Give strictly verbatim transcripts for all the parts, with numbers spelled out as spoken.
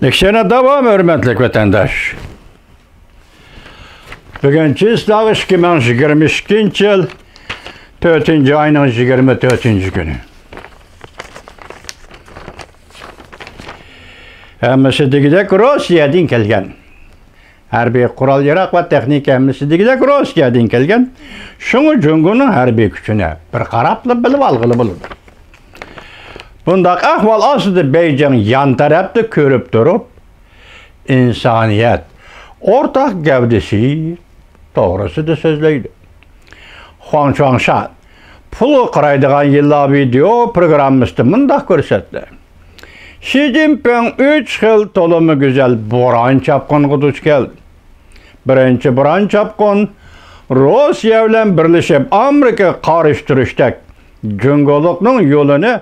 لېكسىيەنى داۋام، ھۆرمەتلىك ۋەتەنداش. بۈگۈن چىسلاغ ئىككى مىڭ يىگىرمە ئىككىنچى يىل تۆتىنچى ئاينىڭ يىگىرمە تۆتىنچى كۈنى. ھەممىسى دېگۈدەك روسىيەدىن كەلگەن. ھەربىي قورال-ياراغ ۋە تېخنىكا ھەممىسى دېگۈدەك روسىيەدىن كەلگەن. شۇڭا جۇڭگونىڭ ھەربىي كۈچىنى بىر قاراپلا بىلىپ ئالغىلى بولىدۇ. بۇنداق ئەھۋال ئاستىدا بېيجىڭ يان تەرەپتە كۆرۈپ تۇرۇپ، ئىنسانىيەت ئورتاق گەۋدىسى توغرىسىدا سۆزلەيدۇ. خۇاڭ چۇاڭشا پۇلغا قارايدىغان يىللار ۋىدېئو پروگراممىسىدا مۇنداق كۆرسەتتى. شى جىنپىڭ ئۈچ خىل تولىمۇ گۈزەل بوران چاپقۇنغا دۇچ كەلدى. بىرىنچى بوران چاپقۇن روسىيە بىلەن بىرلىشىپ ئامېرىكىغا قارشى تۇرۇشتەك جۇڭگولۇقنىڭ يولىنى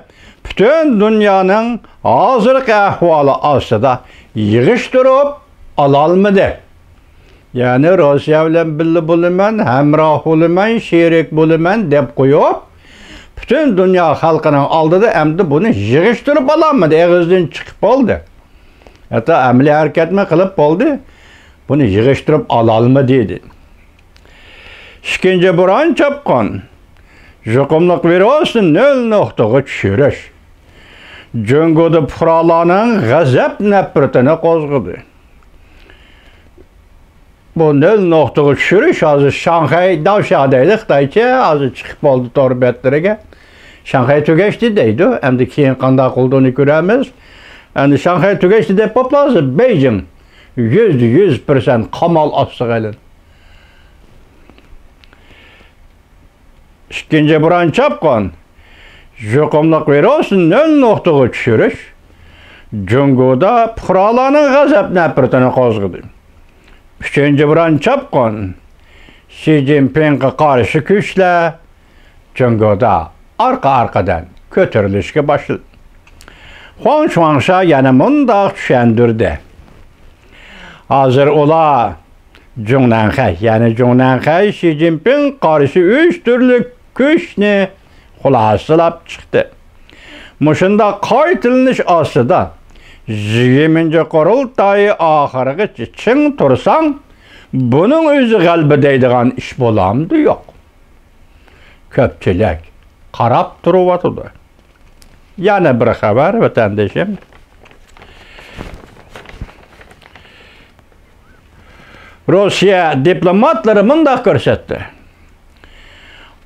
پۈتۈن دۇنيانىڭ ھازىرقى ئەھۋالى ئاستىدا يىغىشتۇرۇپ ئالالمىدى. يەنى روسىيە بىلەن بىللە بولىمەن، ھەمراھ بولىمەن، شېرىك بولىمەن دەپ قويۇپ، پۈتۈن دۇنيا خەلقىنىڭ ئالدىدا ئەمدى بۇنى يىغىشتۇرۇپ ئالالمىدى، ئېغىزدىن چىقىپ بولدى. ھەتتا ئەمەلىي ھەرىكەتمۇ قىلىپ بولدى، بۇنى يىغىشتۇرۇپ ئالالمىدى دېدى. ئىككىنچى بوران چاپقۇن، يۇقۇملۇق ۋىرۇسنى نۆل نۇقتىغا چۈشۈرۈش جۇڭگودا پۇقرالارنىڭ غەزەپ نەپرىتىنى قوزغىدى. بۇ نۆل نۇقتىغا چۈشۈرۈش ھازىر شاڭخەي داۋشيا دەيدۇ خىتايچە، ھازىر چىقىپ بولدى تور بەتلىرىگە. شاڭخەي تۈگەشتى دەيدۇ، ئەمدى كېيىن قانداق قىلىدۇ ئۇنى كۆرەرمىز. ئەمدى شاڭخەي تۈگەشتى دەپ بولۇپلا ھازىر بېيجىڭ يۈزدە يۈز پىرسەنت قامال ئاستىغا ئايلاندى. ئىككىنچى بوران چاپقۇن، يۇقۇملۇق ۋىرۇسنى نۆل نۇقتىغا چۈشۈرۈش جۇڭگودا پۇقرالارنىڭ غەزەپ نەپرىتىنى قوزغىدى. ئۈچىنچى بوران چاپقۇن، شى جىنپىڭغا قارشى كۈچلەر جۇڭگودا ئارقا-ئارقىدىن كۆتۈرۈلۈشكە باشلىدى. خۇاڭ چۇاڭشا يەنە مۇنداق چۈشەندۈردى. ھازىر ئۇلار جۇڭنەنخەي، يەنى جۇڭنەنخەي شى جىنپىڭ قارشى ئۈچ تۈرلۈك كۈچنى خۇلاسىلاپ چىقتى. مۇشۇنداق قايتىلىنىش ئاستىدا يىگىرمىنچى قۇرۇلتايى ئاخىرىغىچە چىڭ تۇرساڭ، بۇنىڭ ئۆزى غەلىبە دەيدىغان ئىش بولامدۇ؟ يوق. كۆپچىلىك قاراپ تۇرۇۋاتىدۇ. يەنە بىر خەۋەر، ۋەتەندىشىم. روسىيە دىپلوماتلىرى مۇنداق كۆرسەتتى.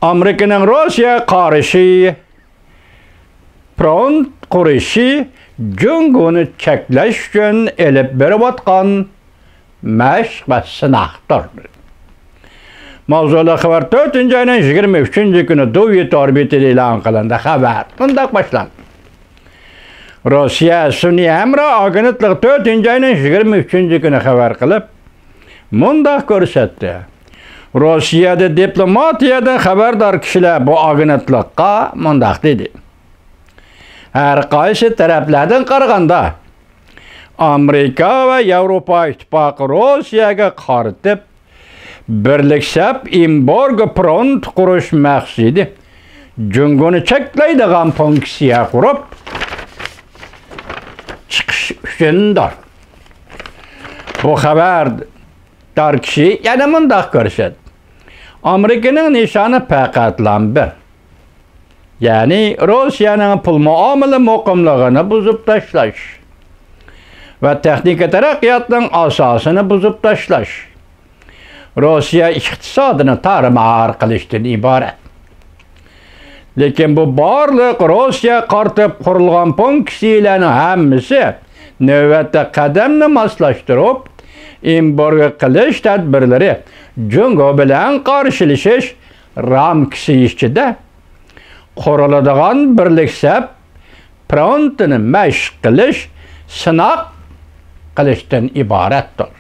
ئامېرىكىنىڭ روسىيەگە قارشى فرونت قۇرۇشى جۇڭگونى چەكلەش ئۈچۈن ئېلىپ بېرىۋاتقان مەشىق ۋە سىناقتۇر. ماۋزۇلۇق خەۋەر تۆتىنچى ئاينىڭ يىگىرمە ئۈچىنچى كۈنى دۇۋى تور بېتىدە ئېلان قىلىندى. خەۋەر مۇنداق باشلاندى. روسىيە سۈنئىي ھەمراھ ئاگېنتلىقى تۆتىنچى ئاينىڭ يىگىرمە ئۈچىنچى كۈنى خەۋەر قىلىپ، مۇنداق كۆرسەتتى. روسىيەدە دىپلوماتىيەدىن خەۋەردار كىشىلەر بۇ ئاگېنتلىققا مۇنداق دېدى. ھەر قايسى تەرەپلەردىن قارىغاندا، ئامېرىكا ۋە ياۋروپا ئىتتىپاقى روسىيەگە قارىتىپ، بىرلىكسەپ ئېمبارگو فرونت قۇرۇش مەقسىتى جۇڭگونى چەكلەيدىغان پونكسىيە قۇرۇپ چىقىش ئۈچۈندۇر. بۇ خەۋەردار كىشى يەنە مۇنداق كۆرسەتتى. ئامېرىكىنىڭ نىشانى پەقەتلا بىر. يەنى روسىيەنىڭ پۇل مۇئامىلە مۇقىملىقىنى بۇزۇپ تاشلاش ۋە تېخنىكا تەرەققىياتنىڭ ئاساسىنى بۇزۇپ تاشلاش، روسىيە ئىقتىسادىنى تارمار قىلىشتىن ئىبارەت. لېكىن بۇ بارلىق روسىيەگە قارىتىپ قۇرۇلغان پونكسىيەلەرنىڭ ھەممىسى نۆۋەتتە قەدەمنى ماسلاشتۇرۇپ، ئېمبارگو قىلىش تەدبىرلىرى جۇڭگو بىلەن قارشىلىشىش رامكىسى ئىچىدە قۇرۇلىدىغان بىرلىكسەپ فرونتىنى مەشىق قىلىش، سىناق قىلىشتىن ئىبارەتتۇر.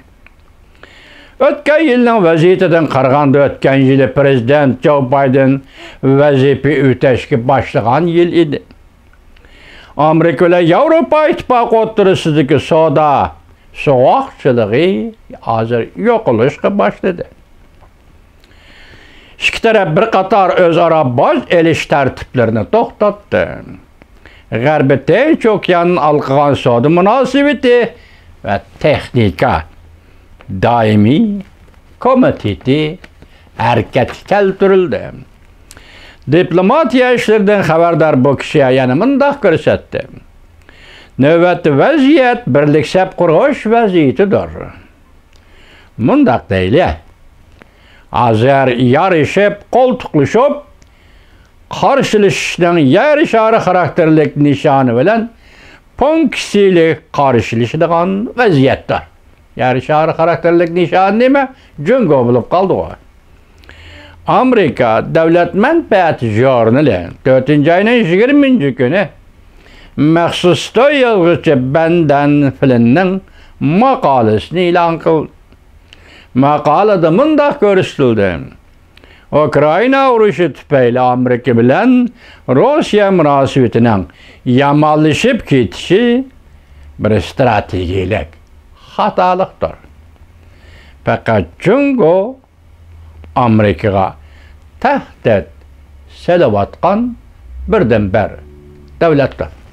ئۆتكەن يىلنىڭ ۋەزىيىتىدىن قارىغاندا، ئۆتكەن يىلى پىرېزىدېنت جو بايدېن ۋەزىپە ئۆتەشكە باشلىغان يىل ئىدى. ئامېرىكا بىلەن ياۋروپا ئىتتىپاقى ئوتتۇرىسىدىكى سودا سوغۇقچىلىقى ھازىر يوقىلىشقا باشلىدى. ئىككى تەرەپ بىر قاتار ئۆزئارا باج ئېلىش تەرتىپلىرىنى توختاتتى. غەربىي تىنچ ئوكيان ھالقىغان سودا مۇناسىۋىتى ۋە تېخنىكا دائىمىي كومىتېتى ھەرىكەتكە كەلتۈرۈلدى. دىپلوماتىيە ئىشلىرىدىن خەۋەردار بۇ كىشى يەنە مۇنداق كۆرسەتتى: نۆۋەتتە ۋەزىيەت بىرلىك سەپ قۇرۇش ۋەزىيىتىدۇر. مۇنداق دەيلى، ھازىر يارىشىپ، قولتۇقلىشىپ، قارشىلىشىشنىڭ يەر شارى خاراكتېرلىك نىشانى بىلەن پونكىتسىيلىك قارشىلىشىدىغان ۋەزىيەتتە. يەر شارى خاراكتېرلىك نىشانى نېمە؟ جۇڭگو بولۇپ قالدىغۇ. ئامېرىكا دۆلەت مەنپەئەت ژۇرنىلى تۆتىنچى ئاينىڭ يىگىرمىنچى كۈنى مەخسۇس توي يازغۇچى بەندەن فلىننىڭ ماقالىسىنى ئېلان قىلدى. ماقالىدا مۇنداق كۆرسىتىلدى: ئۇكرائىنا ئۇرۇشى تۈپەيلى ئامېرىكا بىلەن روسىيە مۇناسىۋىتىنىڭ يامانلىشىپ كېتىشى بىر ئىستراتېگىيەلىك خاتالىقتۇر. پەقەت جۇڭگو ئامېرىكىغا تەھدىت سېلىۋاتقان بىردىنبىر دۆلەتتۇر.